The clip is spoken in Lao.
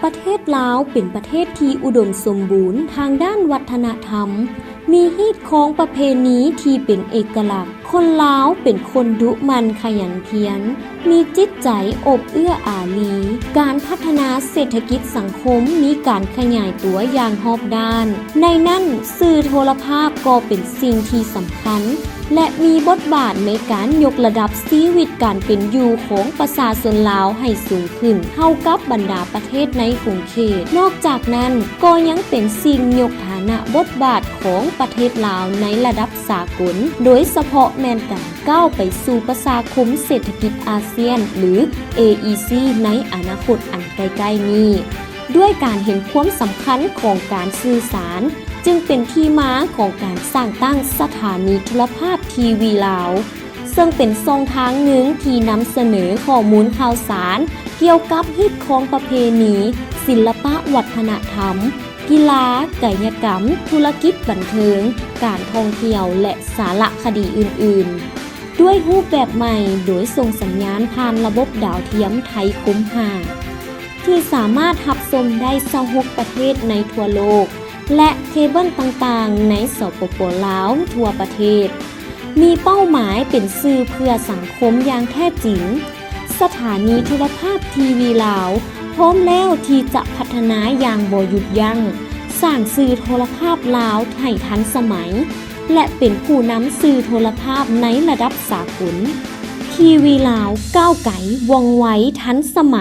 ປະເທດລາວເປັນປະເທດທີ່ອຸດົມສົມບູນທາງດ້ານວັດທະນະທຳ, ມີຮີດຄອງປະເພນີທີ່ເປັນເອກະລັກ. ຄົນລາວເປັນຄົນດຸໝັ່ນຂະຫຍັນພຽນ, ມີຈິດໃຈອົບເອື້ອອາຣີ. ການພັດທະນາເສດຖະກິດສັງຄົມມີການຂະຫຍາຍຕົວຢ່າງຮອບດ້ານ. ໃນນັ້ນ, ສື່ໂທລະພາບກໍເປັນສິ່ງທີ່ສຳຄັນ ແລະ ມີບົດບາດໃນການຍົກລະດັບຊີວິດການເປັນຢູ່ຂອງປະຊາຊົນລາວໃຫ້ສູງຂຶ້ນເທົ່າກັບບັນດາປະເທດໃນຂົງເຂດ. ນອກຈາກນັ້ນ, ກໍຍັງເປັນສິ່ງຍົກຖານະບົດບາດຂອງປະເທດລາວໃນລະດັບສາກົນ, ໂດຍສະເພາະແມ່ນການກ້າວໄປສູ່ປະຊາຄົມເສດຖະກິດອາຊຽນ ຫຼື ເອອີຊີ ໃນອະນາຄົດອັນໃກ້ໆນີ້. ດ້ວຍການເຫັນຄວາມສຳຄັນຂອງການສື່ສານ, ຈຶ່ງເປັນທີ່ມາຂອງການສ້າງຕັ້ງສະຖານີໂທລະພາບທີວີລາວ, ເຊິ່ງເປັນຊ່ອງທາງໜຶ່ງທີ່ນຳສະເໜີຂໍ້ມູນຂ່າວສານກ່ຽວກັບຮີດຄອງປະເພນີ, ສິລະປະວັດທະນະທຳ, ກິລາ, ກາຍະກຳ, ທຸລະກິດບັນເທີງ, ການທ່ອງທ່ຽວ ແລະ ສາລະຄະດີອື່ນໆ ດ້ວຍຮູບແບບໃໝ່, ໂດຍສົ່ງສັນຍານຜ່ານລະບົບດາວທຽມໄທຄົມຫ້າ ທີ່ສາມາດຮັບຊົມໄດ້ຊາວຫົກປະເທດໃນທົ່ວໂລກ ແລະ ເຄເບິນຕ່າງໆໃນ ສປປ ລາວ ທົ່ວປະເທດ, ມີເປົ້າໝາຍເປັນສື່ເພື່ອສັງຄົມຢ່າງແທ້ຈິງ. ສະຖານີໂທລະພາບທີວີລາວ ພ້ອມແລ້ວທີ່ຈະພັດທະນາຢ່າງບໍ່ຢຸດຢັ້ງ, ສ້າງສື່ໂທລະພາບລາວໃຫ້ທັນສະໄໝ ແລະ ເປັນຜູ້ນຳສື່ໂທລະພາບໃນລະດັບສາກົນ. ທີວີລາວ ກ້າວໄກ, ວ່ອງໄວ, ທັນສະໄໝ.